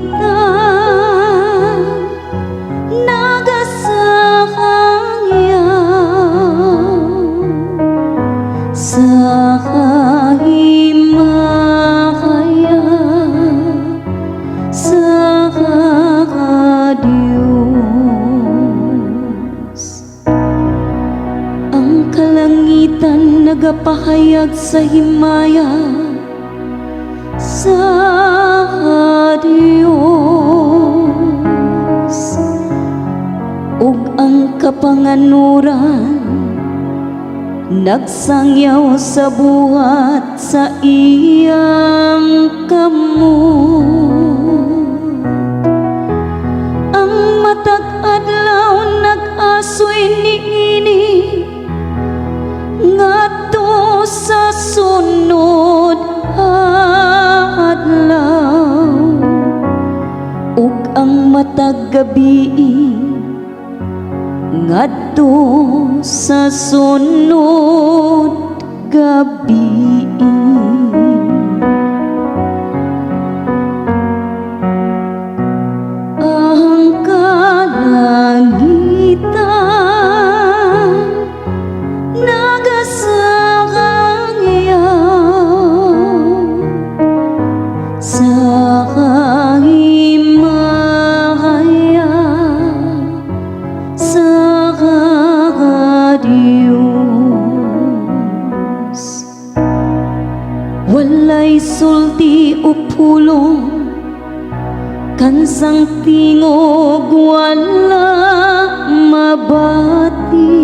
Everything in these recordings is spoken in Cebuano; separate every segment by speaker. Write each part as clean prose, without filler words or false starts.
Speaker 1: Kalangitan nagasangyaw sa kahimaya sa Diyos. Ang kalangitan nagapahayag sa himaya sa Diyos ug ang kapanganuran nagsangyaw sa buhat sa iyang kamot. Ang matag adlaw nag-asoy niini ngadto sa sunod adlaw ug ang matag gabi ngadto sa sunod gabi. Ang kalangitan nagasangyaw sa kahimaya sa Diyos. Walay sulti o pulong, kansang tingog wala mabati.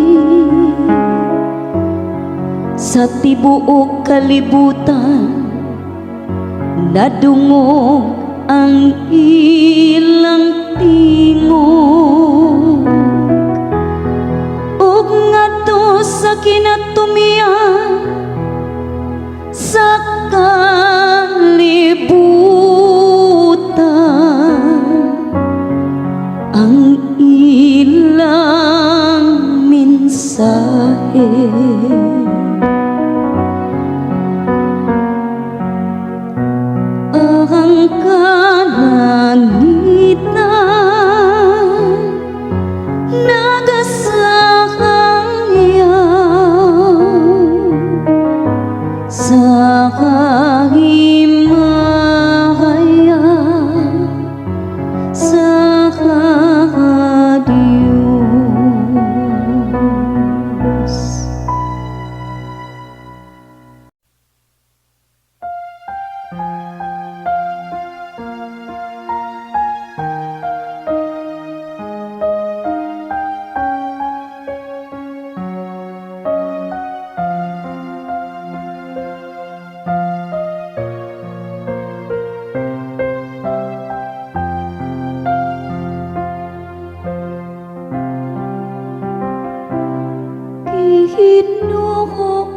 Speaker 1: Sa tibuok kalibutan nadungog ang ilang tingog ug ngadto sa kinatumian sa kalibutan ang ilang mensahe. Ang kalangitan nagasangyaw sa kahimaya sa Diyos. Ginoo,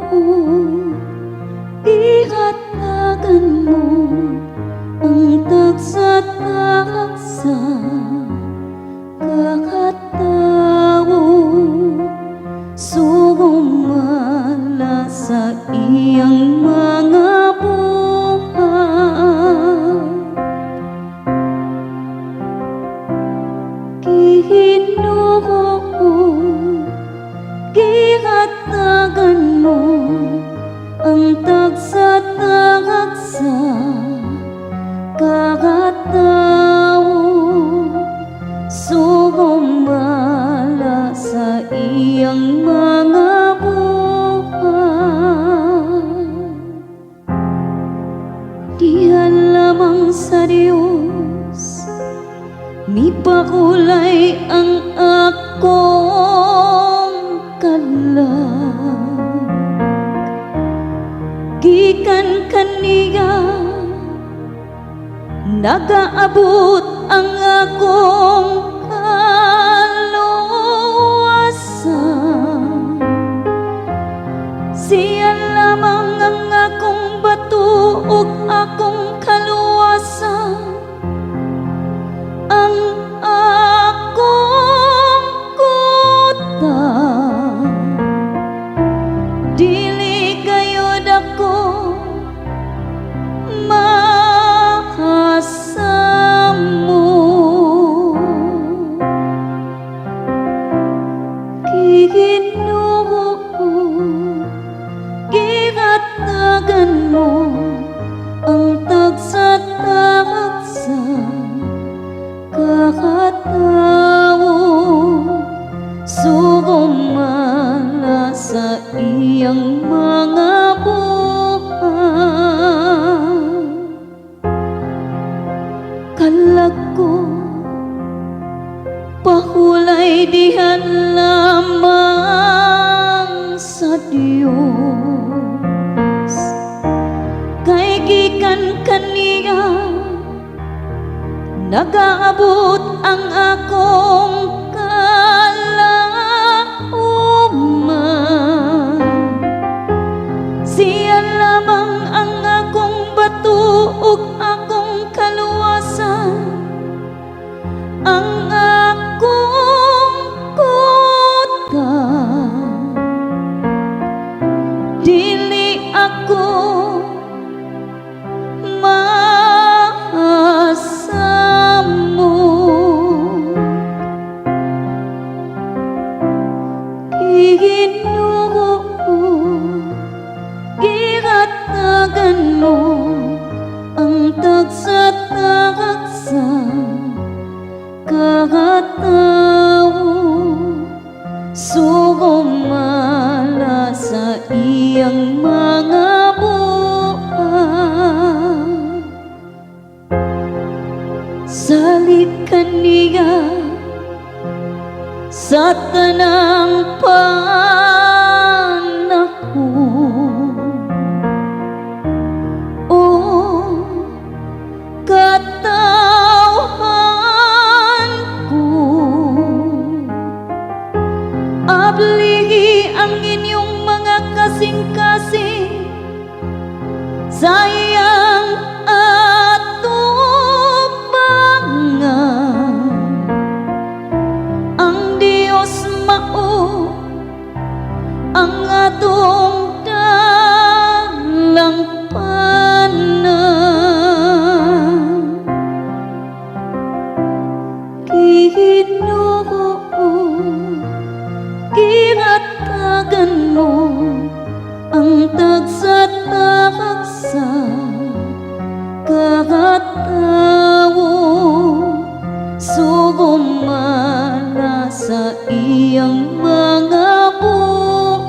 Speaker 1: gihatagan mo ang tagsa-tagsa kakatawo sumala sa iyang mga buhat. Ginoo, gihatagan mo ang tagsa-tagsa kakatawo sumala sa iyang mga buhat. Diha lamang sa Diyos mipakulay ang akong kalag. Gikan kaniya nagaabot ang akong kaluwasan. Siya lamang ang akong bato ug akong kaluwasan, ang akong kuta. Dili gayud ako makasama. Kalag ko pahulay dihan lamang sa Dios, kay gikan kaniya nagaabot ang akong kalauman. Siya lamang ang akong bato ug akong kaluwasan, ang akong kota. Dili ako masamok. Ginoo, gihatagan mo ang tagsa-tagsa katawo, sugumala sa iyang mga buhat. Salig kaniya sa tanang panahon. O katawhan ko, ablihi ang inyong mga kasing-kasing sa iyang atubangan. Ang Diyos mao ang atong dalangpanan. Ginoo, gihatagan mo ang tagsa-tagsa katawo, sugumala sa iyang mga buhat.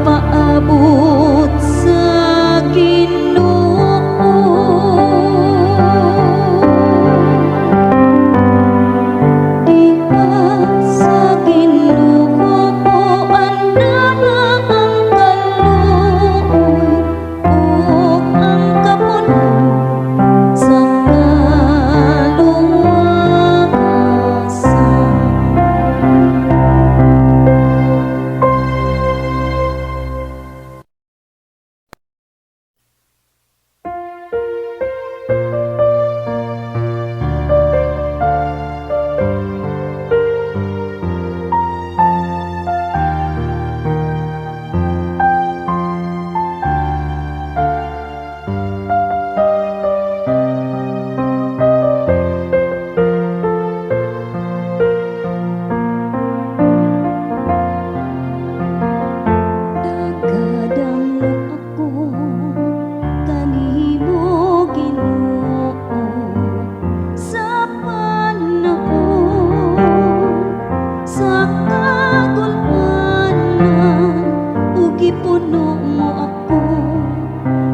Speaker 1: Paabot sa Ginoo. Diha sa Ginoo anaa ang kaluoy ug ang kapuno sa kaluwasan. Nagadangop ako kanimo, Ginoo, sa panahon sa kagul-anan ug gipuno mo ako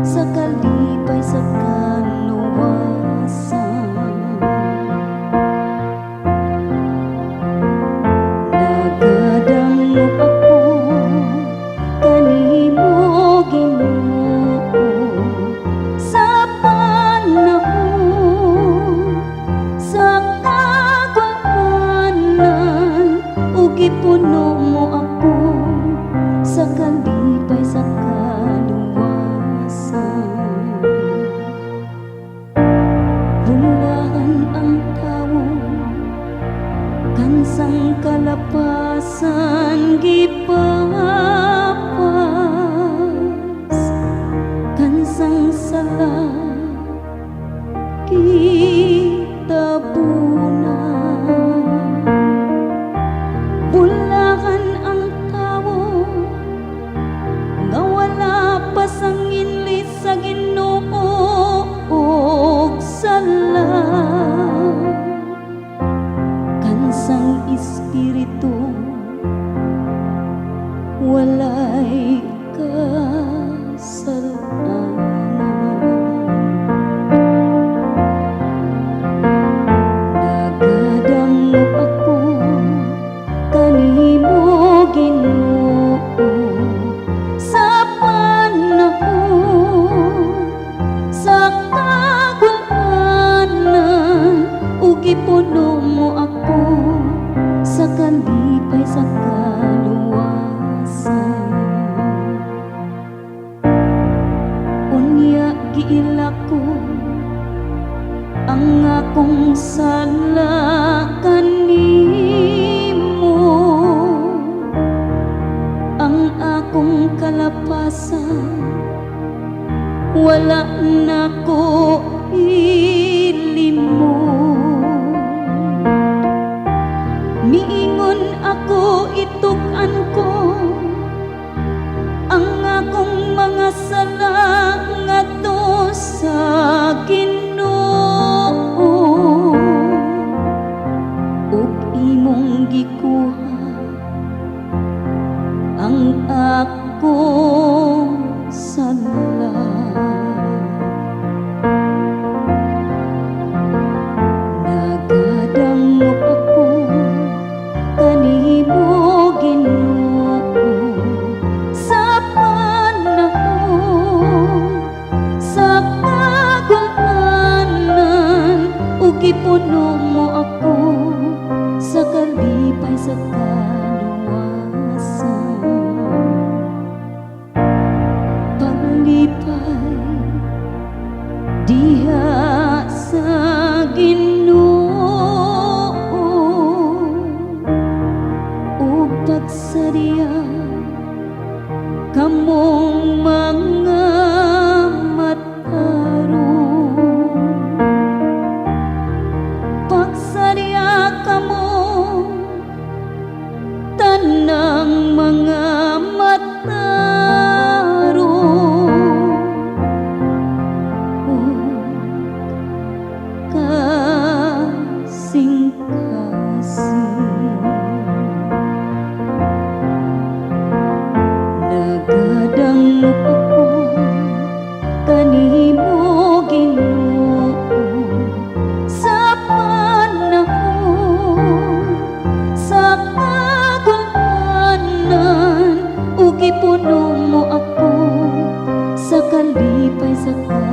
Speaker 1: sa kalipay sa kaluwasan. Nagadangop ako kanimo, Ginoo, sa panahon sa kagul-anan ug gipuno mo ako sa kalipay sa kaluwasan. Bulahan ang tawo kansang kalapasan gipapas, kansang sala gitabunan. Bulahan ang tawo nga wala pasanginli sa Ginoo og sala, kansang espiritu walay kasalanan. Nagadangop ako kanimo, Ginoo, sa panahon sa kagul-anan ug gipuno mo ako sa kalipay sa kaluwasan. Unya giila ko ang akong sala kanimo, ang akong kalapasan wala na ko ilimot. Miingon ako, "Itug-an ko ang akong mga sala ngadto sa Ginoo," ug imong gikuha ang akong sala. Nagadangop ako kanimo, Ginoo, sa panahon sa kagul-anan ug gipuno mo ako sa kalipay sa kaluwasan. Paglipay diha sa Ginoo ug pagsadya kamong mga matarong. Pagsadya kamo tanang mga matarong ug kasing-kasing. Nagadangop Padangop ako kanimo, Ginoo, sa panahon sa kagulangan ug ipuno mo ako sa kalipay sa kaluwasan.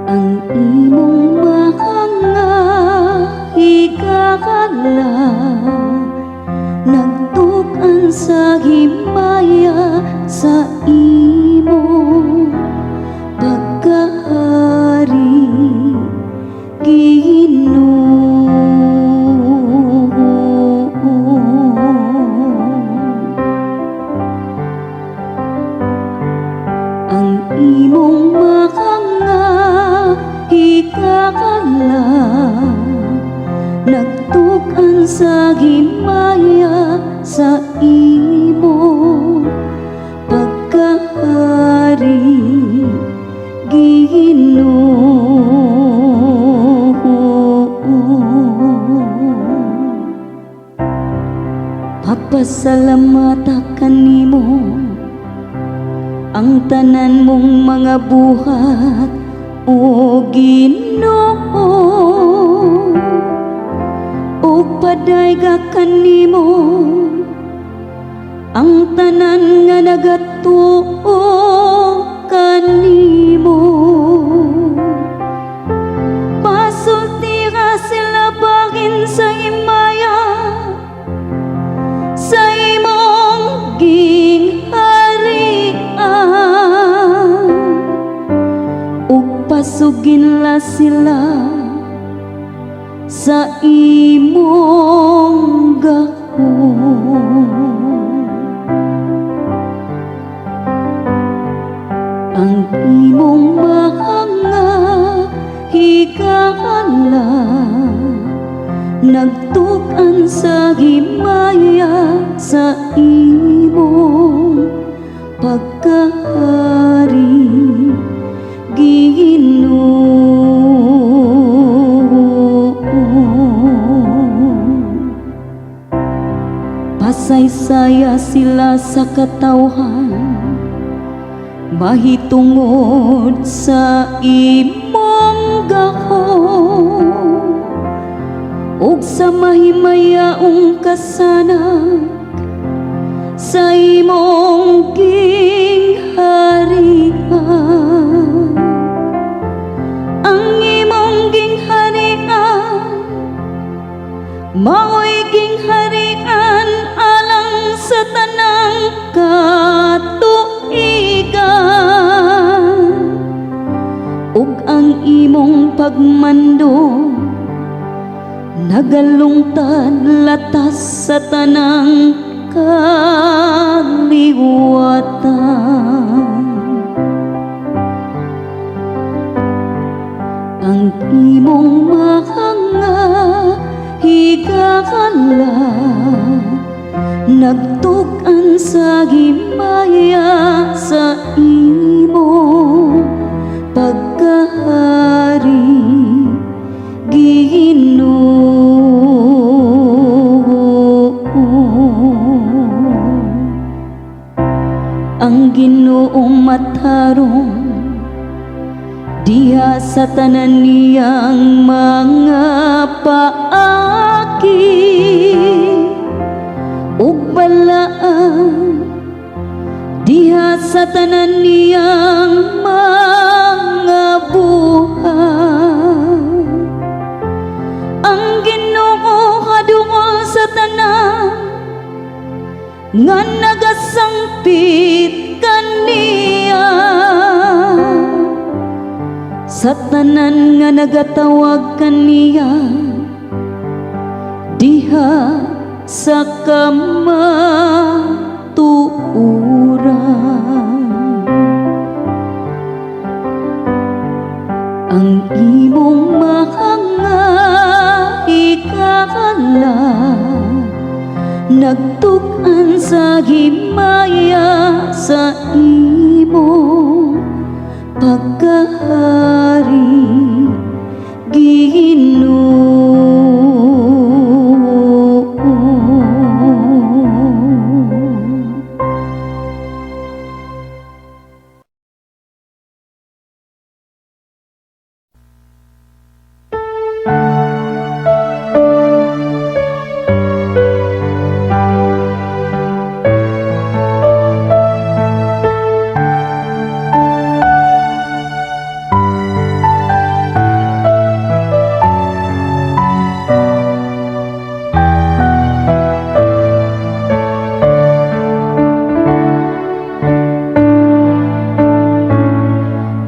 Speaker 1: Ang imong mga higala nagtuk-an sa himaya sa imong pagkahari, Ginoo. Ang imong mga higala nagtuk-an sa himaya sa imong pagkahari, Ginoo. Papasalamata kanimo ang tanan mong mga buhat, O Ginoo, ug padayga kanimo ang tanan nga nagatuo kanimo. Pasultira sila bahin sa himaya sa imong gingharian ug pasuginla sila sa imong gahom. Ang imong mga higala nagtuk-an sa himaya sa imong pagkahari, Ginoo. Pasaysaya sila sa katawhan mahitungod sa imong gahom ug sa mahimayaong kasanag sa imong gingharian. Ang imong gingharian mao'y gingharian alang sa tanang katuigan ug ang imong pagmando nagalungtad latas sa tanang kaliwatan. Ang imong mga higala nagtuk-an sa himaya sa imong pagkahari, Ginoo. Ang Ginoong matarong diha sa tanan niyang mga paagi ug balaan diha sa tanan niyang mga buhat. Ang Ginoo kadungol sa tanan nga nagasangpit kaniya. Sa Sa tanan nga nagatawag kaniya diha sa kamatuoran. Ang imong mga higala nagtug-an sa himaya sa imong pagkahari, Ginoo.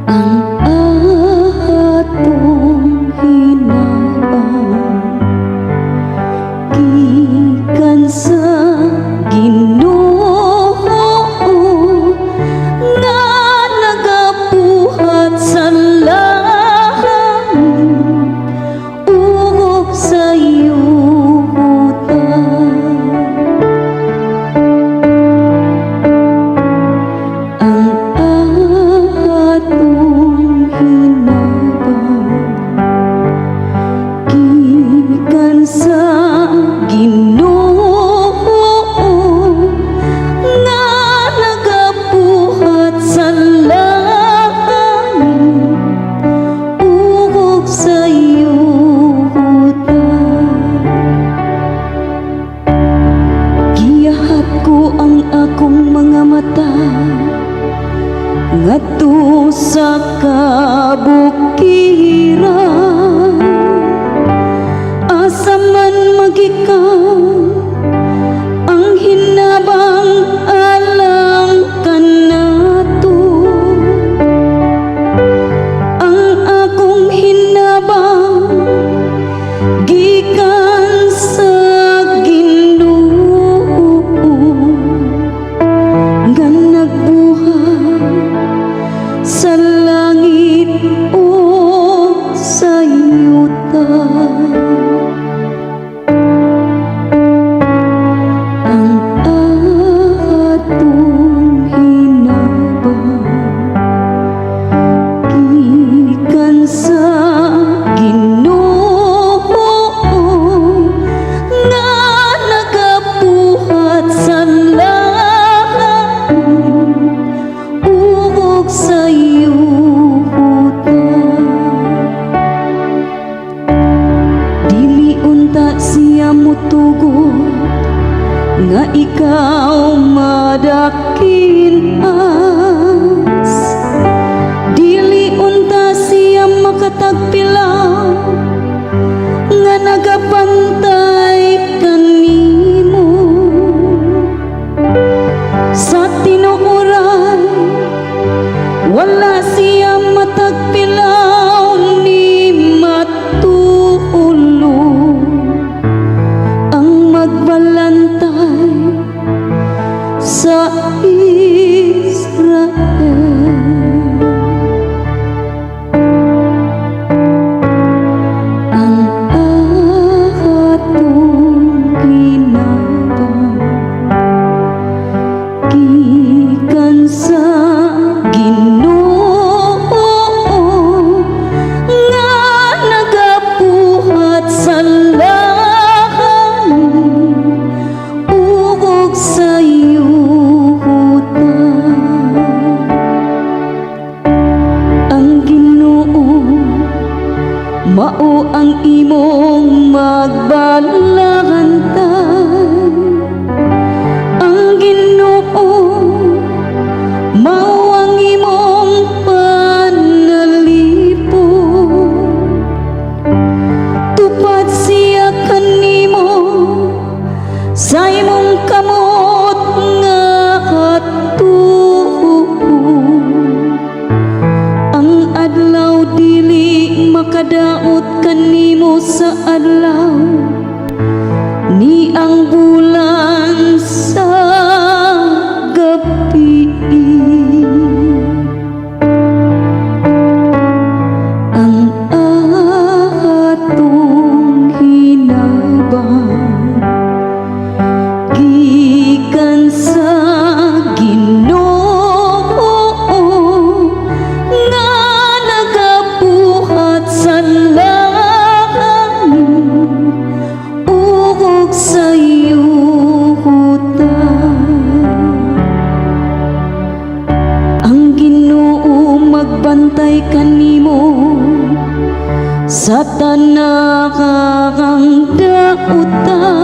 Speaker 1: Ang atong hinabang gikan sa Ginoo nga nagabuhat sa langit ug sa yuta. Ang atong hinabang gikan sa Ginoo nga nagabuhat sa langit ug sa yuta. Giyahat ko ang akong mga mata ngadto sa kabukiran. Asa man magikan ang hinabang alang kanato? Ang akong hinabang gikan sa Ginoo nga nagbuhat sa langit ug sa yuta. Ang atong hinabang gikan sa Ginoo nga nagabuhat sa langit ug sa yuta. Dili unta siya mutugot nga ikaw madakinas. Dili unta siya makatagpilaw nga nagabantay kanimo. Sa tinuoray, wala siya matagpilaw ni matulog ang magbalantay sa Israel. Ang atong hinabang gikan sa Ginoo nga nagabuhat sa langit ug sa yuta. Ang Ginoo mao ang imong magbalantay. Ang Ginoo mao ang imong panalipod. Tupad siya kanimo sa imong kamot nga katuo. Ang adlaw dili Makadaot kanimo sa adlaw, ni ang bulan sa gabi. Ang atong hinabang gikan sa Ginoo nga nagabuhat sa langit ug sa yuta. Ang Ginoo magbantay kanimo sa tanang dautan.